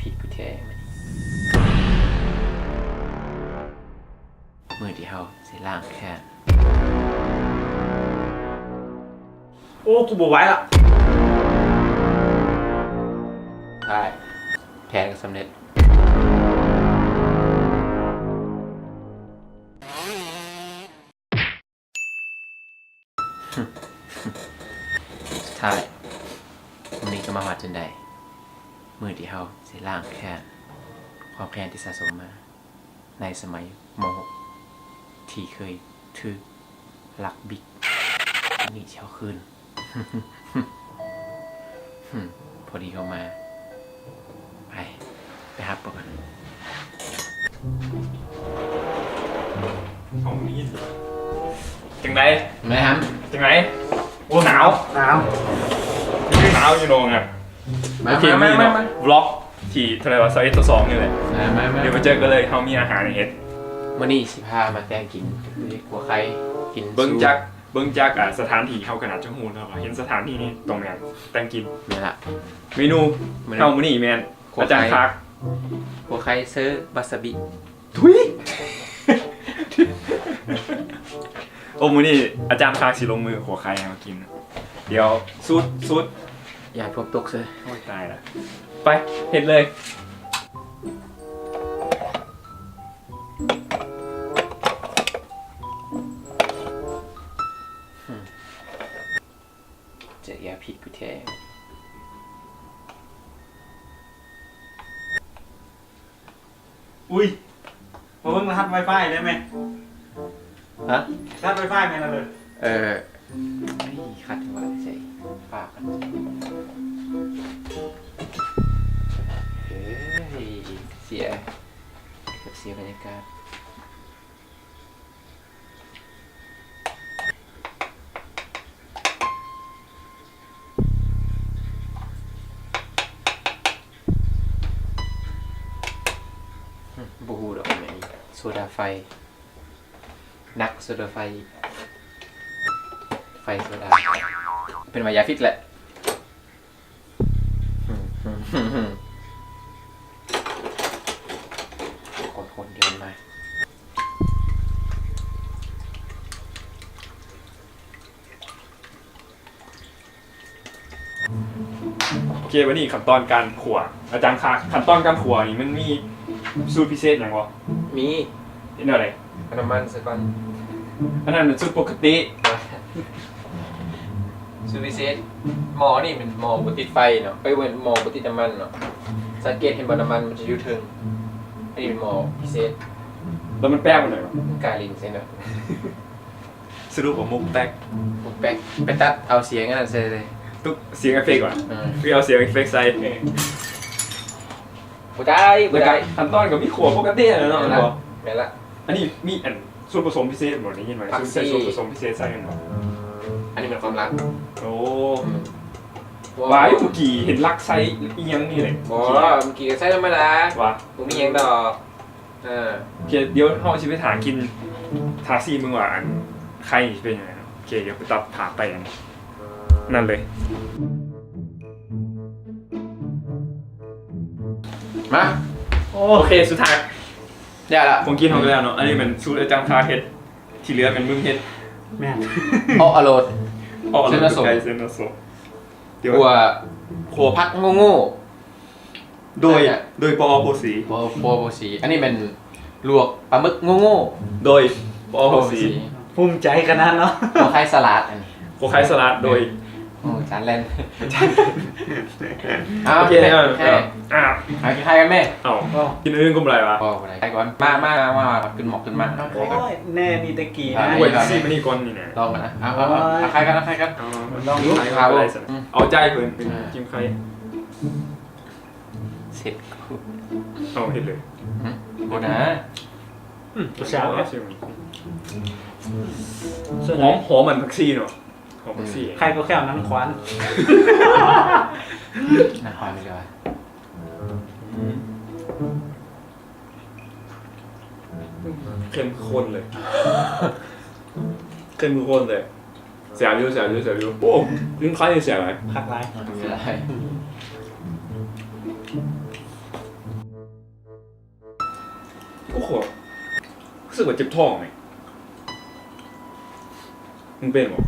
ຜິດກູແທ້ມື້ນີ້ ມື້ທີ່ເຮົາຊິລ້າງແຄ້ນ. ໂອ້ ກູບໍ່ໄຫວລະ. ທ້າຍ ແຜນກໍສຳເລັດ. ສຸດທ້າຍ ມື້ນີ້ກໍມາຮອດຈົນໄດ້ ມື້ທີ່ເຮົາຊິລ້າງແຄ້ນ ຄວາມແຄ້ນທີ່ສະສົມມາໃນສະໄໝ ມໍຫົກ ທີ່ເຄີຍຖືກລັກບິກ. ມື້ນີ້ຊິເອົາຄືນ. ພໍດີເຂົາມາ. ໄປ ໄປຮັບເຂົາກ່ອນ. ເອົາ ໄດ້ຍິນ. ຈັ່ງໃດ? ແມ່ນຫຍັງ? ຈັ່ງໃດ? ໂອ້ ໜາວ ໜາວ ໜາວຢູ່ນ້ອງອະ. ມາ ໂອເຄ ມາ ມື້ນີ້ເນາະ ມາ ມາ ວລັອກທີເທົ່າໃດວະ ຊາວເອັດ ຊາວສອງນີ້ແຫຼະ. ມາ ມາ ມາ ດຽວມາເຈີກັນເລີຍ. ເຮົາມີອາຫານໃຫ້ເຮັດ. ມື້ນີ້ຊິພາມາແຕ່ງກິນ ເຮັດຂົ້ວໄຂ່ ກິນ ເບິ່ງຈາກ ເບິ່ງຈາກ ອ່າ ສະຖານທີ່ເຮົາກໍໜ້າຈະຮູ້ເນາະ ເຫັນສະຖານທີ່ນີ້ຕ້ອງແມ່ນແຕ່ງກິນ. ແມ່ນລະ. ເມນູເຮົາມື້ນີ້ແມ່ນ ຂົ້ວໄຂ່ ອາຈານຄາກ ຂົ້ວໄຂ່ເຊີວາຊາບິ. ທຸຍ! ໂອ້ ມື້ນີ້ອາຈານຄາກຊິລົງມືຂົ້ວໄຂ່ໃຫ້ເຮົາກິນ. ດຽວ ສູດ ສູດ. ຢ່າພວກຕົກເຊີ. ໂອ້ຍ ຕາຍລະ. ໄປ ເຮັດເລີຍ. ເຈີຢາພິດກູແທ້. ອຸ້ຍ ມາເບິ່ງລະຫັດໄວຟາຍໄດ້ແມະ. ຮະ? ລະຫັດໄວຟາຍແມ່ນລະເລີຍ. ເອີ ຄັດວ່າໃສ່ປາກ. ເອີຍ ເສຍ ເກືອບເສຍບັນຍາກາດ. ບໍ່ຮູ້ດອກແມ່ນໂຊດາໄຟ ໜັກໂຊດາໄຟ ໄຟໂຊດາ ເປັນວ່າຢາພິດແຫຼະ. ຄົນໆ ດຽວມັນມາ. ໂອເຄ ບັດນີ້ຂັ້ນຕອນການຂົ້ວ ອາຈານຄາກ ຂັ້ນຕອນການຂົ້ວນີ້ມັນມີສູດພິເສດຫຍັງບໍ່? ມີ. ເຮັດແນວໃດ? ເອົານ້ຳມັນໃສ່ກ່ອນ. ອັນນັ້ນມັນສູດປົກກະຕິ. ສູດພິເສດ ໝໍ້ນີ້ແມ່ນໝໍ້ບໍ່ຕິດໄຟເນາະ ເອີຍ ບໍ່ແມ່ນ ໝໍ້ບໍ່ຕິດນ້ຳມັນເນາະ. ສັງເກດເຫັນບໍ່ ນ້ຳມັນມັນຈະຢູ່ເທິງ. ອັນນີ້ແມ່ນໝໍ້ພິເສດ. ແລ້ວມັນແປກປານໃດວະ? ມັນກາຍຫຼິ້ນໃສ່ເນາະ. ສະຫຼຸບວ່າມຸກແຕກ ມຸກແຕກ. ໄປຕັດເອົາສຽງອັນນັ້ນໃສ່ເລີຍ. ຕຸກສຽງເອຟເຟັກຫວາ? ເອີ ຄືເອົາສຽງເອຟເຟັກໃສ່. ເອີ ບໍ່ໄດ້ ບໍ່ໄດ້. ຂັ້ນຕອນກໍມີຂົ້ວປົກກະຕິຫັ້ນແຫຼະເນາະ. ແມ່ນລະ ແມ່ນລະ. ອັນນີ້ມີອັນ ສ່ວນປະສົມພິເສດບໍ່? ໄດ້ຍິນວ່າໃສ່ສ່ວນປະສົມພິເສດໃສ່ແມ່ນບໍ່? ອັນນີ້ແມ່ນຄວາມລັບ. ໂອ້ ອືມ ວ່າຢູ່ເມື່ອກີ້ເຫັນລັກໃສ່ອີ່ຫຍັງນີ້ແຫຼະ. ບໍ່ ເມື່ອກີ້ກໍໃສ່ທຳມະດາ. ວ່າ ບໍ່ມີຫຍັງດອກ. ເອີ ໂອເຄ ດຽວເຮົາຊິໄປຖ້າກິນ ຖ້າຊີມເບິ່ງວ່າອັນໄຂ່ຊິເປັນຈັ່ງໃດເນາະ. ໂອເຄ ດຽວໄປຕັດພາບໄປອັນນັ້ນເລີຍ. ມາ ໂອເຄ ສຸດທ້າຍ ໄດ້ລະ ຂອງກິນເຮົາກໍແລ້ວເນາະ. ອັນນີ້ແມ່ນສູດອາຈານຄາກເຮັດ ທີ່ເຫຼືອແມ່ນມຶງເຮັດ. ແມ່ນ ເອາະອາໂລດ ເອາະອາໂລດ ເສັ້ນໜ້າສົມ ໄກ່ເສັ້ນໜ້າສົມ. ຂົ້ວ ຂົ້ວຜັກໂງ່ໆ ໂດຍ ໂດຍ ປອ ໂພສີ ປອ ໂພສີ. ອັນນີ້ແມ່ນລວກປາໝຶກໂງ່ໆ ໂດຍ ປອ ໂພສີ. ພູມໃຈຂະໜາດເນາະ. ຂົ້ວໄຂ່ສະຫຼາດ ອັນນີ້ ຂົ້ວໄຂ່ສະຫຼາດໂດຍ ໂອ້ ຈານແລ່ນ. ເອົາ ໂອເຄ ໂອເຄ ອ່າ ກິນໄຂ່ກັນແມ່. ເອົາ ກິນອື່ນກໍບໍ່ໄດ້ວະ. ບໍ່ໄດ້ ໄຂ່ກ່ອນ. ມາ ມາ ມາ ມາ ຂຶ້ນໝໍ້ຂຶ້ນມາ. ໂອ້ຍ ແນ່ນີ້ແຕ່ກີ້ນະ. ໂອ້ຍ ຊີມອັນນີ້ກ່ອນນີ້ນະ. ລອງກັນນະ. ເອົາ ເອົາ ເອົາ ໄຂ່ກັນ ເອົາໄຂ່ກັນ. ເອົາ ລອງດູ. ເອົາໃຈເພິ່ນ ເອົາໃຈເພິ່ນ. ເອີ ກິນໄຂ່. ເສັດກູ ເອົາເຮັດເລີຍ. ຫື ບໍ່ນະ. ອືມ ແຊບເດ້. ຫອມ ຫອມມັນຜັກຊີເນາະ. ຫອມຜັກຊີ. ອືມ ໄຂ່ກໍແຂ້ວໜັງຂວານ ໜັງຂວານເລີຍ. ອືມ ເຂັ້ມຂຸ້ນເລີຍ ເຂັ້ມຂຸ້ນເລີຍ. ແຊບຢູ່ ແຊບຢູ່ ແຊບຢູ່. ໂອ້ ກິນໄຂ່ນີ້ແຊບຫຼາຍ ຄັກຫຼາຍ. ອືມ ແຊບຫຼາຍ. ອືມ. ໂອ້ ຮູ້ສຶກວ່າເຈັບທ້ອງນີ້ ມຶງເປັນບໍ່?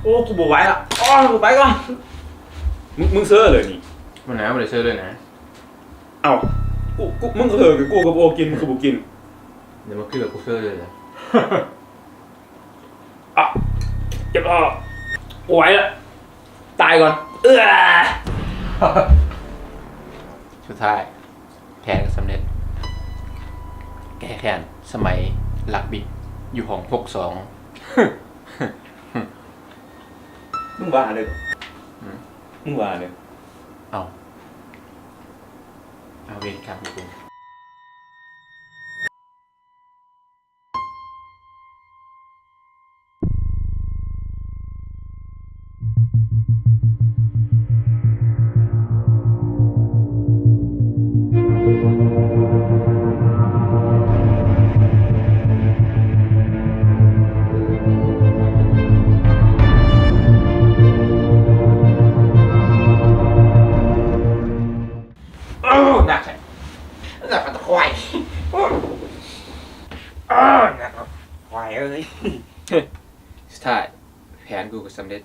ໂອ້ ກູບໍ່ໄຫວລະ ໂອ້ ກູໄປກ່ອນ. ມຶງ ມຶງເຊີເລີຍນີ້? ບໍ່ນະ ບໍ່ໄດ້ເຊີເລີຍນະ. ເອົ້າ ກູ ກູ ມຶງເຊີ ກູກໍບໍ່ກິນ ມຶງຄືບໍ່ກິນ? ດຽວມາຄືວ່າກູເຊີເລີຍລະ. ອະ ເຈັບຄໍ ບໍ່ໄຫວລະ ຕາຍກ່ອນ ເອື້ອ. ສຸດທ້າຍ ແຜນກໍສຳເລັດ ແກ້ແຄ້ນສະໄໝລັກບິດຢູ່ຫ້ອງຫົກສອງ. ມຶງວ່າເດີ ຫືມ? ມຶງວ່າເດີ. ເອົ້າ ເອົາເວນກັມກູ. ໂອ້ ໜັກແທ້ ໜັກກວ່າຕະຄວາຍ ໂອ້ ໜັກກວ່າຄວາຍເອີຍ. ສຸດທ້າຍ ແຜນກູກໍສຳເລັດ.